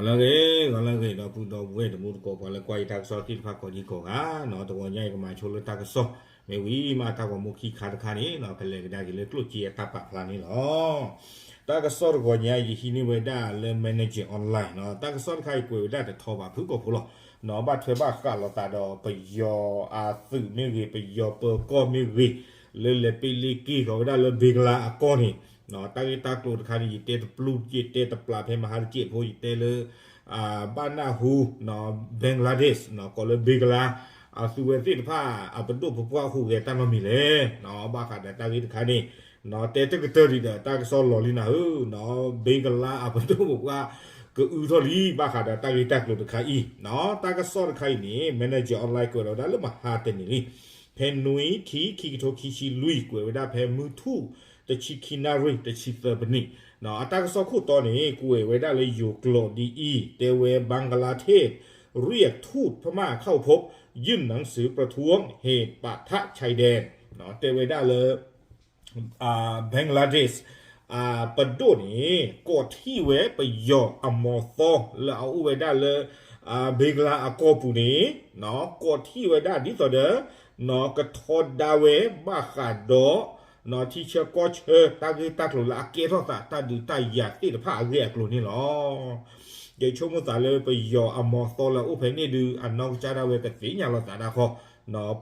ဂီၤလၢအဂ့ၤ ဂီၤလၢအဂ့ၤ ဒီပုၢ်ဒီဝဲၢ်တံၤသကိး ပှၤလၢကွၢ်ယတၢ်ကစီၣ်သ့ၣ်တဖၣ်ကိးဒံကိးဂၤ, တဂီၤညါအံၤကမၤဆိလၢတၢ်ကစီၣ် မ့ၢ်ဝံၤမး တၢ်ဂီၤမူခံခါတခါန့ၣ် ကလဲၤကဒါက့ၤလၢကျိၣ်စ့အတၢ်ပာ်ဖျါန့ၣ်လီၤ. တၢ်ကစီၣ်တဂီၤညါ ယဟံးန့ၢ်ဝဲဒၣ်လၢ Manager Online တၢ်ကစီၣ်တခါအံၤကွဲးဝဲဒၣ်တထီဘၣ်ဖုၣ်ကိာ်ဖိလီၤ. ဘၣ်ထွဲဘၣ်ဃးလိာ်သးဒီးပယီၤအသုးမ့ၢ်ဂ့ၤ ပယီၤပၢၤကီၢ်မ့ၢ်ဂ့ၤ လၢလဲၤပ့လ့က့ၤဃီၤဝဲဒၣ်လၢ ဘ့ကလါအကီၢ်န့ၣ်, တၢ်ဂ့ၢ်တၢ်ကျိၤတခါန့ၣ် ယတဲတပျုၢ် ယတဲတပျၢ် ဖဲမဟါတစဲးဖိ ယတဲလၢ ဘၣ်နၢ်ဟူ Bangladesh ကိးလၢ ဘ့ကလါ အသုဝဲသ့ၣ်တဖၣ် အပဒိၣ်ပပှၢ်ဟူးဂဲၤတၢ်နီတမံၤလဲၣ်. ဘၣ်ဃးဒီးတၢ်ဂ့ၢ်တခါန့ၣ် တဲတကတၢၢ်ဒံးဒီး တၢ်ကစီၣ်လီၤလံနၤဧၢ, ဘ့ကလါအပဒိၣ်ပပှၢ် ကအုထီၣ်လံ ဘၣ်ဃးဒီးတၢ်ဂ့ၢ်တၢ်ကျိၤတခါအံၤ, တၢ်ကစီၣ်တခါအံၤန့ၣ် Manager Online ကွဲးလီၤဝဲဒၣ်လၢမဟါတနံၤလံ ဖဲနွံ ခံ ခံကထိခံဆံလွံၢ် ကွဲးဝဲဒၣ်ဖဲမုၢ်ထူၣ် တဆံခံနၣ်ရံၣ် တဆံသၢပနံၣ်, အတၢ်ကစီၣ်ခိၣ်တီန့ၣ် ကွဲးဝဲဒၣ်လၢယိၤကျိာ်ဒ်အံၤ တဲဝဲ บางกลาเทศเรียกทูตพม่าเข้าพบ ยื่นหนังสือประท้วงเหตุปะทะชายแดน တဲဝဲဒၣ်လၢ Bangladesh ပဒိၣ်န့ၣ် ကိးထံၣ်ဝဲပယီၤအမီၤသီလၢအအိၣ်ဝဲဒၣ်လၢ ဘ့ကလါအကီၢ်ပူၤန့ၣ် ကိးထံၣ်ဝဲဒၣ်ဒ်သိးဒီး ကထီဒါဝဲဘၣ်ဃးဒီး ထံဆၢကီၢ်ဆၢတၢ်ဂ့ၢ်တၢ်ကျိၤလၢအကဲထီၣ်သးတၢ်ဒုးတၢ်ယၤသ့ၣ်တဖၣ်အဂ့ၢ်အကျိၤန့ၣ်လီၤ. ယဆိကမိၣ်သးလၢပယီၤအမီၤသီလၢအအိၣ်ဖဲန့ၣ်ဒုး အနီၢ်ကစၢ်ဒၣ်ဝဲကသ့ၣ်ညါလိာ်သးဒၣ်ဃီ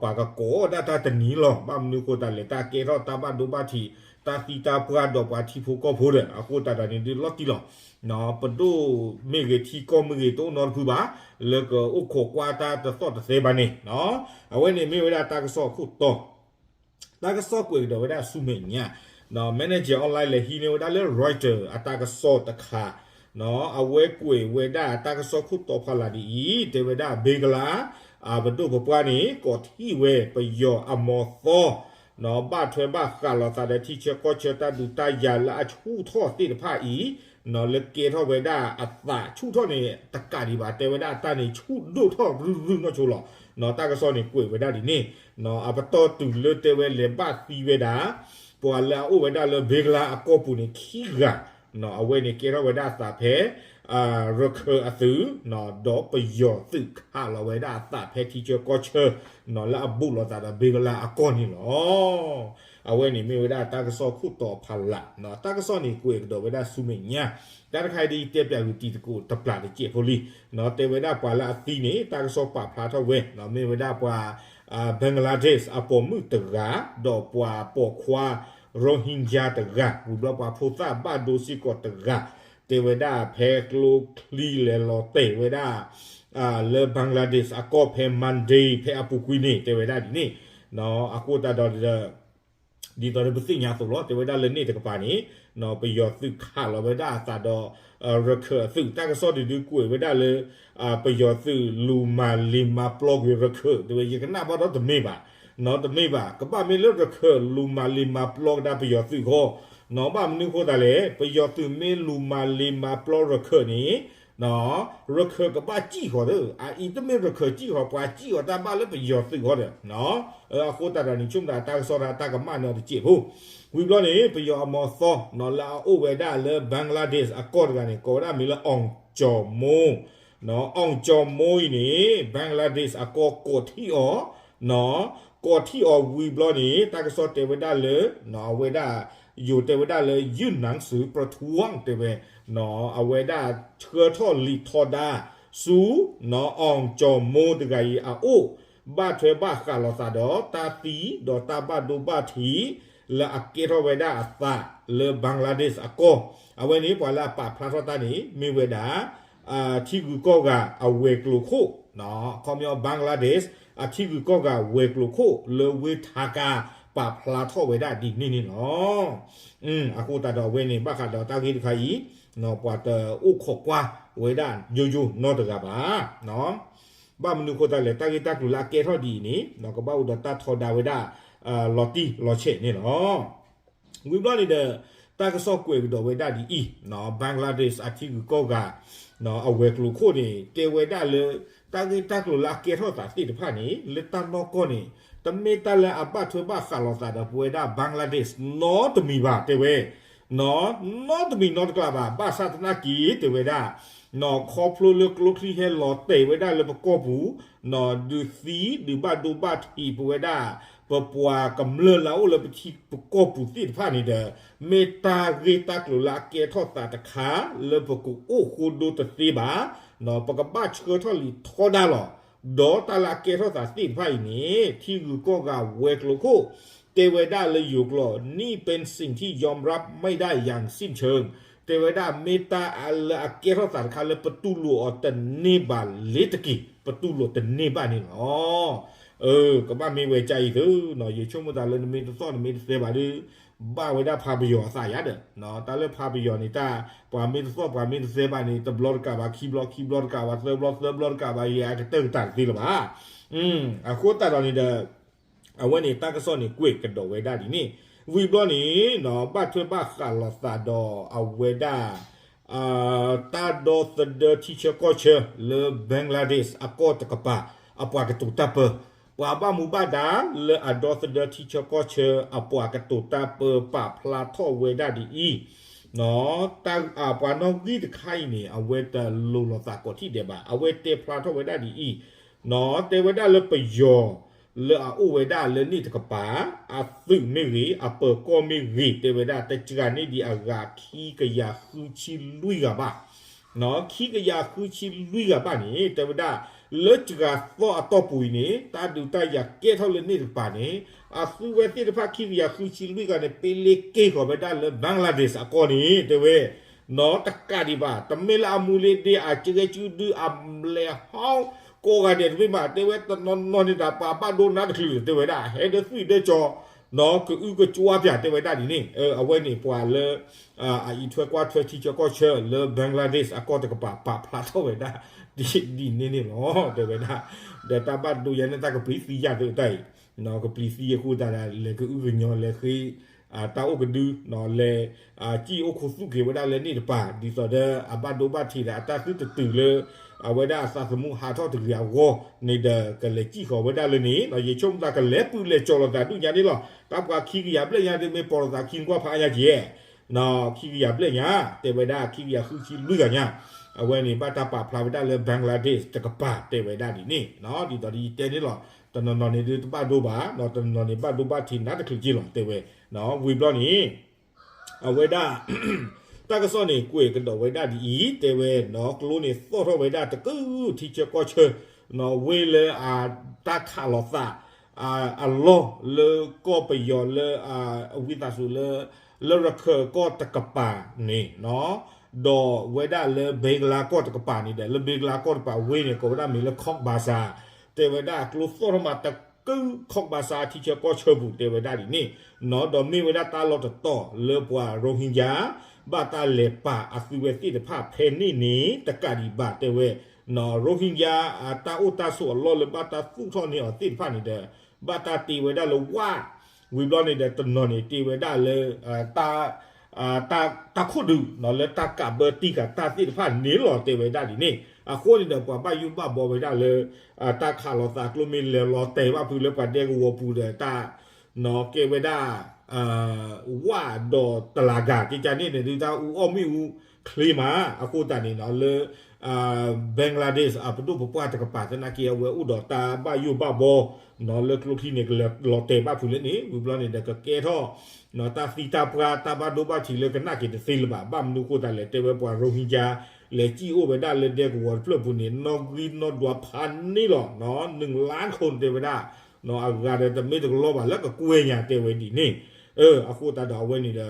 ပှၤကကိးဒၣ်တၢ်တနံၤလီၤ. ဘၣ်မနုၤဃိသတးလဲၣ် တၢ်ကဲထီၣ်တၢ်ဘၣ်ဒိဘၣ်ထံး တၢ်သံတၢ်ပှၢ်ဒီးပှၤထံဖိကီၢ်ဖိဒီး အဃိသတးဒီးန့ၣ်ဒုးလီၤတံၢ်လီၤ. ပဒိၣ်မ့ၢ်ဂ့ၤထံကီၢ်မ့ၢ်ဂ့ၤ တအိၣ်နီတဖုဘၣ် လၢကအိၣ်ခိးကွၢ်တၢ်တသီၣ်တသဲဘၣ်န့ၣ် အဝဲန့ၣ်မ့ၢ်ဝဲဒၣ်တၢ်ကစီၣ်အခိၣ်တီ တၢ်ကစီၣ်ကွဲးကဒီးဝဲဒၣ်ဆူမဲာ်ညါ Manager Online လဲၤဟံးန့ၢ်ဝဲဒၣ်လၢ Reuters အတၢ်ကစီၣ်တခါ အဝဲကွဲးဝဲဒၣ်တၢ်ကစီၣ်ခိၣ်တီဖီလာ်ဒ်အံၤ တဲဝဲဒၣ် ဘ့ကလါ ပဒိၣ်ပပှၢ်န့ၣ် ကိးထံၣ်ဝဲပယီၤအမီၤသီ ဘၣ်ထွဲဘၣ်ဃးလိာ်သးဒီးထံဆၢကီၢ်ဆၢတၢ်ဒုးတၢ်ယၤလၢအဆူၣ်ထီၣ်သ့ၣ်တဖၣ်အံၤ လၢကဲထီၣ်ဝဲဒၣ်အသးဆူၣ်ထီၣ်န့ၣ် တကးဒံးဘၣ် တဲဝဲဒၣ်အတၢ်န့ၣ်ဆူၣ်ဒိၣ်ထီၣ်ရုၢ်ရုၢ်နီၢ်ဆိလီၤ. တၢ်ကစီၣ်န့ၣ်ကွဲးဝဲဒၣ်ဒ်န့ၣ် အပတီၢ်တုၤလၢတဲဝဲလဲၤဘၣ်သံဝဲဒၣ် ပှၤလၢအအိၣ်ဝဲဒၣ်လၢဘ့ကလါအကီၢ်ပူၤန့ၣ် ခံဂၤ အဝဲန့ၣ်ကဲထီၣ်ဝဲဒၣ်အသးဖဲ ရခၢၣ်အသုး ဒီးပယီၤသုးခးလီၤဝဲဒၣ်အသးဖဲထံဆၢကီၢ်ဆၢ လၢအဘူးလိာ်သးဒီးဘ့ကလါအကီၢ်န့ၣ်လီၤ. အဝဲန့ၣ်မ့ၢ်ဝဲဒၣ်တၢ်ကစီၣ်ခိၣ်တီဖီလာ် တၢ်ကစီၣ်န့ၣ်ကွဲးကဒီးဝဲဒၣ်ဆူမဲာ်ညါ တၢ်တခါအံၤဒ်တဲပၠးဂုာ်တံၤသကိးတပျၢ်တစဲးဖိလံ တဲဝဲဒၣ်ပှၤလၢအသံန့ၣ် တၢ်ကစီၣ်ပာ်ဖျါထီၣ်ဝဲ မ့ၢ်ဝဲဒၣ်ပှၤ Bangladesh အပိာ်မုၣ်တဂၤ ဒီးပှၤပိာ်ခွါ Rohingya တဂၤ ဝံၤဘျီပှၤဖိသၣ်ဘၣ်ဒိစ့ၢ်ကီးတဂၤ တဲဝဲဒၣ်ဖဲကျိချံလဲၤလီၤတဲာ်ဝဲဒၣ် လၢ Bangladesh အကီၢ်ဖဲ Monday ဖဲအပူၤကွံာ်န့ၣ် တဲဝဲဒၣ်ဒ်န့ၣ် အဃိသတးဒီး ဒ်သိးဒီးပသ့ၣ်ညါအသိးလီၤ တဲဝဲဒၣ်လၢန့ၣ်တကပၤန့ၣ် ပယီၤသုးခးလီၤဝဲဒၣ်အသးဒီး ရခၢၣ်အသုး တၢ်ကစီၣ်ဒုးဒုးကွဲးဝဲဒၣ်လၢ ပယီၤသုးလူၤမၤလ့ၤမၤပျီကွံာ်ရခၢၣ် တဲဝဲ ယကနၣ်ဘၣ်ဒီးတမ့ၢ်ဘၣ် နီတမ့ၢ်ဘၣ် ကဘၣ်မ့ၢ်လၢရခၢၣ်လူၤမၤလ့ၤမၤပျီကဒါပယီၤသုးဃီ နီဘၣ်မနုၤဃိသတးလဲၣ် ပယီၤသုးမ့ၢ်လူၤမၤလ့ၤမၤပျီရခၢၣ်န့ၣ် ရခၢၣ်ကဘၣ်စံၣ်ဃီၤဒီး အအံၤတမ့ၢ်ရခၢၣ်စံၣ်ဃီၤ ပှၤစံၣ်ဃီၤတၢ်ဘၣ်လၢပယီၤသုးဃီဒီး အဃိသတးဒီးန့ၣ် ဆိကမိၣ်တၢ်ကစီၣ်တၢ်ကမၣ်န့ၣ်တစဲးဖိ ဝံၤဘျီန့ၣ် ပယီၤအမီၤသီ လၢအအိၣ်ဝဲဒၣ်လၢ Bangladesh အကီၢ်တဂၤန့ၣ် ကိးဝဲဒၣ်မံၤလၢ အောင်ကျော်မိုး အောင်ကျော်မိုး အံၤန့ၣ် Bangladesh အကီၢ်ကိးထံၣ်အီၤ ကိးထံၣ်အီၤဝံၤဘျီန့ၣ် တၢ်ကစီၣ်တဲဝဲဒၣ်လၢ အဝဲဒၣ် ယိၤတဲဝဲဒၣ်လၢ ยื่นหนังสือประท้วง တဲဝဲ အဝဲဒၣ်ဆှၢထီၣ်လံာ်ထီဒါ ဆူ အောင်ကျော်မိုး တဂၤအံၤအအိၣ် ဘၣ်ထွဲဘၣ်ဃးလိာ်သးဒီး တၢ်သံဒီးတၢ်ဘၣ်ဒိဘၣ်ထံး လၢအကဲထီၣ်ဝဲဒၣ်အသးလၢ Bangladesh အကီၢ် အဝဲန့ၣ် ပှၤလၢအပာ်ဖျါထီၣ်တၢ်န့ၣ် မ့ၢ်ဝဲဒၣ် ထံဂုၤကီၢ်ဂၤအဝဲၤကျိၤခိၣ် ခီပညီ Bangladesh အထံဂုၤကီၢ်ဂၤဝဲၤကျိၤခိၣ် လၢဝ့ၢ်ထါကါ ပာ်ဖျါထီၣ်ဝဲဒၣ်ဒ်န့ၣ်န့ၣ်လီၤ. အဃိသတးဒီးအဝဲန့ၣ် ဘၣ်ဃးဒီးတၢ်ဂ့ၢ်တခါအံၤ ပှၤတအိၣ်ခိးကွၢ်ဝဲဒၣ်ယိယိနီတဂၤဘၣ်. ဘၣ်မနုၤအဃိသတးလဲၣ် တၢ်ဂ့ၢ်တၢ်ကျိၤလၢအကဲထီၣ်ဒ်အံၤန့ၣ် ကဘၣ်အိၣ်ဒီးတၢ်ထီဒါဝဲဒၣ် လီၤတံၢ်လီၤဆဲးန့ၣ်လီၤ. ဝံၤဘျီန့ၣ်ဒီး တၢ်ကစီၣ်ကွဲးကဒီးဝဲဒၣ်ဒ်အံၤ Bangladesh အထံဂုၤကီၢ်ဂၤ အဝဲၤကျိၤခိၣ်န့ၣ် တဲဝဲဒၣ်လၢ တၢ်ဂ့ၢ်တၢ်ကျိၤလၢအကဲထီၣ်သးသ့ၣ်တဖၣ်န့ၣ် လၢတၢ်နီၢ်ကီၢ်န့ၣ် တမ့ၢ်တၢ်လၢအဘၣ်ထွဲဘၣ်ဃးလိာ်သးဒီးပဝဲဒၣ် Bangladesh နီတမံၤဘၣ် တဲဝဲ နီတမံၤနီတကျါဘၣ်. ဘၣ်ဆၣ်သနာ်က့ တဲဝဲဒၣ် နီၢ် ခီဖျိလၢကျိချံဟဲလီၤတဲာ်ဝဲဒၣ်လၢပကီၢ်ပူၤ, နီၢ် ဒုးသံ ဒုးဘၣ်ဒိဘၣ်ထံးပဝဲဒၣ် ပပှၤကမျၢၢ်လၢအအိၣ်လၢပထံပကီၢ်ပူၤသ့ၣ်တဖၣ်န့ၣ်ဒီး မ့ၢ်တၢ်ဂ့ၢ်တၢ်ကျိၤလၢအကဲထီၣ်သးတခါ လၢပကအိၣ်ဃိဒိတသ့ဘၣ်. နီၢ် ပကဘၣ်ဆှၢထီၣ်လံာ်ထီဒါလီၤ. ဒီးတၢ်လၢအကဲထီၣ်သးသ့ၣ်တဖၣ်အံၤန့ၣ် ထံဂုၤကီၢ်ဂၤဝဲၤကျိၤခိၣ် တဲဝဲဒၣ်လၢယိၤကျိာ် นี่เป็นสิ่งที่ยอมรับไม่ได้อย่างสิ้นเชิง တဲဝဲဒၣ်မ့ၢ်တၢ်လၢအကဲထီၣ်သးတခါလၢပတူၢ်လိာ်အီၤတန့ၢ်ဘၣ်လ့ၤတက့ၢ်, ပတူၢ်လိာ်တန့ၢ်ဘၣ်န့ၣ်လီၤ. အၢ ကဘၣ်မ့ၢ်ဝဲကါအံၤသု, နီၢ် ယဆိကမိၣ်သးလၢနမ့ၢ်တသီၣ်နမ့ၢ်တသဲဘၣ်ဒီး ဘၣ်ဝဲဒၣ်ဖးပယီၤအသးယါဒီး တၢ်လၢဖးပယီၤန့ၣ် တၢ်ပှၤမ့ၢ်တသီၣ်ပှၤမ့ၢ်တသဲဘၣ်န့ၣ် တဘျီတကးဘၣ် ခံဘျီခံဘျီတကးဘၣ် သၢဘျီသၢဘျီတကးဘၣ် ယကတၢၢ်ကတၢၢ်တသ့လၢၤဘၣ်. အဃိသတးဒီးန့ၣ်ဒီး အဝဲန့ၣ်တၢ်ကစီၣ်န့ၣ် ကွဲးကဒီးဝဲဒၣ်ဒ်န့ၣ်, ဝံၤဘျီန့ၣ် ဘၣ်ထွဲဘၣ်ဃးလိာ်သးဒီးအဝဲဒၣ် တၢ်ဒီသဒၢထံဆၢကီၢ်ဆၢလၢ Bangladesh အကီၢ်တကပၤ အပှၤကတိၤတၢ်ပၢ, ပှၤဘၣ်မူဘၣ်ဒါလၢအဒီသဒၢထံဆၢကီၢ်ဆၢအပှၤကတိၤတၢ်ပၢ ပာ်ဖျါထီၣ်ဝဲဒၣ်ဒ်အံၤ, ပှၤနီၣ်ဂံၢ်တခါအံၤန့ၣ် အဝဲတလိၤလိာ်သးကိးထံၣ်ဒဲးဘၣ်, အဝဲတဲဖျါထီၣ်ဝဲဒၣ်ဒ်အံၤ, တဲဝဲဒၣ်လၢပယီၤ လၢအအိၣ်ဝဲဒၣ်လၢန့ၣ်တကပၤ အသုးမ့ၢ်ဂ့ၤ အပၢၤကီၢ်မ့ၢ်ဂ့ၤ တဲဝဲဒၣ် တစှၤန့ၢ်ဒံးအဂၤခံကယၤဃုဆံလွံၢ်ဂၤဘၣ်. ခံကယၤဃုဆံလွံၢ်ဂၤဘၣ်န့ၣ် တဲဝဲဒၣ် လၢစှၤသီအတီၢ်ပူၤအံၤန့ၣ် တၢ်ဒုးတၢ်ယၤကဲထီၣ်လၢန့ၣ်တကပၤန့ၣ် အသုးဝဲသ့ၣ်တဖၣ်ခံကယၤဃုဆံလွံၢ်ဂၤန့ၣ် ပ့လ့က့ၤဃီၤဝဲဒၣ်လၢ Bangladesh အကီၢ်န့ၣ် တဲဝဲ နီၢ် တကးဒံးဘၣ် တမ့ၢ်လၢအမူလ့ဒ့ အကရၢကဒု အဘျဲၣ်ဟီ ကိးဂၤဒဲးတမ့ၢ်ဘၣ် တဲဝဲတနီၤနီၤန့ၣ်ဒီး ပှၤဘၣ်ဒိနါတချုး တဲဝဲဒၣ် ဟဲဒီးသွံၣ်ဒီးကၠီ နီၢ် ကအုကကွါပၠး တဲဝဲဒၣ်ဒ်န့ၣ်, အဝဲန့ၣ်ပှၤလၢ အအံးထွဲကွၢ်ထွဲထံဆၢကီၢ်ဆၢလၢ Bangladesh အကီၢ်တကပၤ ပာ်ဖျါထီၣ်ဝဲဒၣ် ဒ်န့ၣ်န့ၣ်လီၤ တဲဝဲဒၣ်, ဒီးတၢ်ဘၣ်ဒိယါန့ၢ်တၢ်ကပျံၤသံယါသုတၢ်အံၤ, ကပျံၤသံအဃိသတးဒီး လဲၤကအုကညီ လဲၤဃ့ တၢ်အိၣ်ကဒု လဲၤ ကံၣ်အိၣ်ခူသူၣ်က့ၤဝဲဒၣ်လၢန့ၣ်တကပၤ ဒ်သိးဒီးအဘၣ်ဒိဘၣ်ထံးဒီးအတၢ်သုတတုၤလၢ အဝဲဒၣ်အသးသမူဟးထီၣ်တဂ့ၤအဂီၢ်န့ၣ်ဒီး ကလဲၤကံၣ်ဃီၤဝဲဒၣ်လၢန့ၣ် ယဆိကမိၣ်သးကလဲၤပုၢ်လဲၤကၠီၤလိာ်သးဒူၣ်ညါန့ၣ်လီၤ. တၢ်ပှၤခံကယၤဘျဲၣ်ညါဒ်မ့ၢ်ပိာ်လိာ်သးခံကွၢ်ဖးအါညါက့ၤ ခံကယၤဘျဲၣ်ညါ တဲဝဲဒၣ်ခံကယၤဃုဆံလွံၢ်ဂၤညါ, အဝဲန့ၣ်ဘၣ်တၢ်ပာ်ဖျါဝဲဒၣ်လၢ Bangladesh တကပၤ တဲဝဲဒၣ်ဒ်န့ၣ်, ဒ်သိးဒီးယတဲန့ၣ်လီၤ. တနီၤနီၤန့ၣ်ဒုးတဘၣ်ဒိဘၣ်, တနီၤနီၤန့ၣ်ဘၣ်ဒိဘၣ်ထံးနါတချုးက့ၤလီၤ တဲဝဲ, ဝံၤဘျီန့ၣ် အဝဲဒၣ် တၢ်ကစီၣ်န့ၣ် ကွဲးကဒီးဝဲဒၣ်ဒ်အံၤ တဲဝဲ ကျိန့ၣ်သီၣ်ထီၣ်ဝဲဒၣ်တကုထံဆၢကီၢ်ဆၢ ဝ့ၢ်လၢအတၢ်ခးလိာ်သး အလီၢ်လၢကီၢ်ပယီၤလၢ အဝံသးစူၤလၢ လၢရခၢၣ်ကီၢ်တကပၤန့ၣ် ဒီးဝဲဒၣ်လၢဘ့ကလါကီၢ်တကပၤန့ၣ်ဒီး လၢဘ့ကလါကီၢ်တကပၤဝ့ၢ်န့ၣ် ကိးဝဲဒၣ်မ့ၢ်လၢ Cox's Bazar တဲဝဲဒၣ်ကျိသီၣ်ထီၣ်မးတကု Cox's Bazar ထံဆၢကီၢ်ဆၢပူၤ တဲဝဲဒၣ်ဒ်န့ၣ်, ဒီးမ့ၢ်ဝဲဒၣ်တၢ်လီၢ်တတီၤလၢပှၤရိဟ့ကၠါ ဘၣ်တၢ်လဲၤပာ်အသုဝဲသ့ၣ်တဖၣ်ဖဲန့ၣ်န့ၣ် တကးဒံးဘၣ် တဲဝဲ ရိဟ့ကၠါ တၢ်အိၣ်တၢ်ဆိးအလီၢ်လၢဘၣ်တၢ်သူၣ်ထီၣ်န့ၢ်အီၤသ့ၣ်တဖၣ်န့ၣ်ဒီး ဘၣ်တၢ်တ့ဝဲဒၣ်လၢဝၣ်, ဝံၤဘျီန့ၣ်ဒီးတနီၤန့ၣ်တ့ဝဲဒၣ်လၢ တၢ်ခိၣ်ဒုး လၢတၢ်ကးဘၢတံၢ်ဃာ်တၢ်သ့ၣ်တဖၣ်န့ၣ်လီၤ တဲဝဲဒၣ်ဒ်န့ၣ်. အဃိန့ၣ်ဒီးပှၤဘၣ်ယိၣ်ဘၣ်ဘီဝဲဒၣ်လၢ တၢ်ခးလိာ်သးကျိမ့ၢ်လဲၤလီၤတဲာ်ဘၣ်ဖုးလၢပှၤဒဲကဝီၤပူၤဒီးတၢ် ကဲဝဲဒၣ် ဝၣ်ဒီးတလးဂၤ ကကန့ၣ်န့ၣ်ဒုးတၢ်အူအီၣ်မ့ၣ်အူချ့မး အဃိသတးန့ၣ်လၢ Bangladesh အပဒိၣ်ပပှၢ်တကပၤသနာ်က့ အဝဲအိၣ်ဒီးတၢ်ဘၣ်ယိၣ်ဘၣ်ဘီ လၢကျိချံန့ၣ် ကလဲၤလီၤတဲာ်ဘၣ်ဖုးလၢန့ၣ် ဝံၤဘျီန့ၣ်ဒီးကကဲထီၣ် တၢ်သံတၢ်ပှၢ်တၢ်ဘၣ်ဒိဘၣ်ထံးလၢကနၣ်က့ၤတသ့လၢၤဘၣ်. ဘၣ်မနုၤအဃိသတးလဲၣ် တဲဝဲပှၤရိဟ့ကၠါ လဲၤကံၣ်အိၣ်ဝဲဒၣ်လၢဒဲကဝီၤတဖျၢၣ်ပူၤန့ၣ် နီၣ်ဂံၢ်နီၣ်ဒွးဖးန့ၣ်လီၤ နုၣ်လါခိၣ်တဲဝဲဒၣ် အဂၤဒီးတမ့ၢ်တကလီဘၣ်လၢကကွဲၢ်ညါတဲဝဲဒ်န့ၣ်. အဃိသတးဒီးအဝဲန့ၣ်ဒီး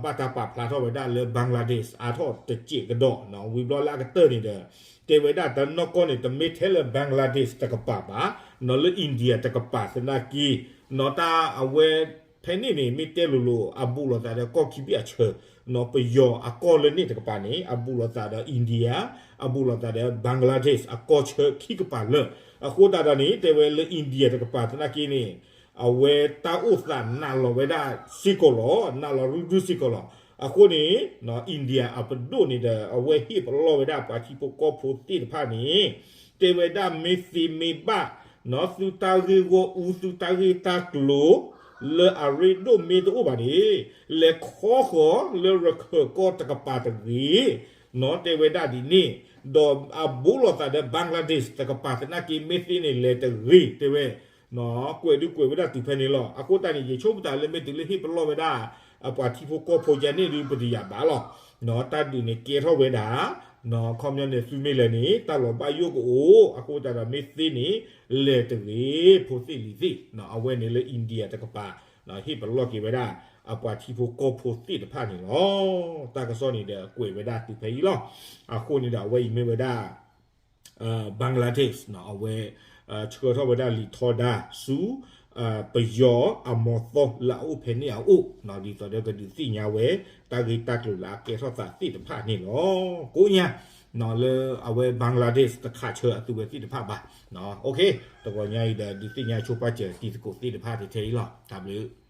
ဘၣ်တၢ်ပာ်ဖျါထီၣ်ဝဲဒၣ်လၢ Bangladesh အါထီၣ်တစဲးကဒီး ဝံၤဘျီလၢအကတၢၢ်န့ၣ်ဒီး တဲဝဲဒၣ်တနီၢ်ကီၢ်န့ၣ် တမ့ၢ်ထဲလၢ Bangladesh တကပၤဘၣ် လၢ India တကပၤသနာ်က့ တၢ်အဝဲ ဖဲန့ၣ်န့ၣ် မ့ၢ်တဲလိၤလိၤ အဘူးလိာ်သးဒီးကီၢ်ခံဘ့ၣ်အဆၢ ပယီၤအကီၢ်လၢန့ၣ်တကပၤန့ၣ် အဘူးလိာ်သးဒီး India အဘူးလိာ်သးဒီး Bangladesh အကီၢ်ဆၢခံကပၤလၢာ်. အဃိသတးဒီးန့ၣ် တဲဝဲလၢ India တကပၤသနာ်က့န့ၣ် အဝဲတၢ်အိၣ်သးနာ်လီၤဝဲဒၣ်စ့ၢ်ကီးလီၤ နာ်လီၤရုၢ်ရုၢ်စ့ၢ်ကီးလီၤ. အဃိန့ၣ် India အပဒိၣ်န့ၣ်ဒီး အဝဲဟ့ၣ်ပလီၢ်ဝဲဒၣ်ပှၤထံဖိကီၢ်ဖိသ့ၣ်တဖၣ်န့ၣ် တဲဝဲဒၣ်မ့ၢ်သ့မ့ၢ်ဘၣ် သုတၢ်ဂ့ၢ်ဂီၢ်အူ သုတၢ်ဂ့ၢ်တၢ်ကျိၤ လၢအရ့ဒိၣ်မ့ၢ်တအိၣ်ဘၣ်န့ၣ် လဲၤခီဃီၤလၢရခၢၣ်ကီၢ်တကပၤတဂ့ၤ, နီၢ်တဲဝဲဒၣ်ဒ်န့ၣ်, ဒီးအဘူးလိာ်သးဒီး Bangladesh တကပၤသနာ်က့ မ့ၢ်သ့န့ၣ်လဲၤတဂ့ၤ တဲဝဲ, ကွဲးဒုးကွဲးဝဲဒၣ်တုၤဖဲန့ၣ်လီၤ. အဃိသတးန့ၣ် ယဆိကမိၣ်သးလၢမ့ၢ်တုၤလၢဟ့ၣ်ပလီၢ်ဝဲဒၣ် အပှၤထံဖိကီၢ်ဖိကဲန့ၣ်ဒုး ပတယာ်ဘၣ်လီၤ. တၢ်ဒုးန့ၣ်ကဲထီၣ်ဝဲဒၣ်, ခီပညီန့ၣ် သုမ့ၢ်လဲၤန့ၣ် တၢ်လီၤဘၣ်ယိၣ်ကအိၣ်, အဃိသတးဒီးမ့ၢ်သ့န့ၣ် လဲၤတဂ့ၤ ဖိသ့ၣ်လံၤသ့ၣ်, အဝဲန့ၣ်လၢ India တကပၤ ဟ့ၣ်ပလီၢ်က့ၤဝဲဒၣ် အပှၤထံဖိကီၢ်ဖိသ့ၣ်တဖၣ်န့ၣ်လီၤ. တၢ်ကစီၣ်န့ၣ်ဒီးကွဲးဝဲဒၣ်တုၤဖဲအံၤလီၤ. အဃိန့ၣ်ဒီးအဝဲအံၤမ့ၢ်ဝဲဒၣ် Bangladesh အဝဲ ဆှၢထီၣ်ဝဲဒၣ်လံာ်ထီဒါဆူ ပယီၤအမီၤသီလၢအအိၣ်ဖဲန့ၣ်အအိၣ်, ဒ်သိးဒီးကဒုးသ့ၣ်ညါဝဲ တၢ်ဂ့ၢ်တၢ်ကျိၤလၢအကဲထီၣ်သးသ့ၣ်တဖၣ်န့ၣ်လီၤ. ကိးညါ လၢအဝဲ Bangladesh တခးဆၢအသုဝဲသ့ၣ်တဖၣ်ဘၣ်. တဂီၤညါအံၤဒီးဒုးသ့ၣ်ညါဆိပာ်စၢၤတံၤသကိးသ့ၣ်တဖၣ်ထဲအံၤလီၤ. တၢ်ဘျုး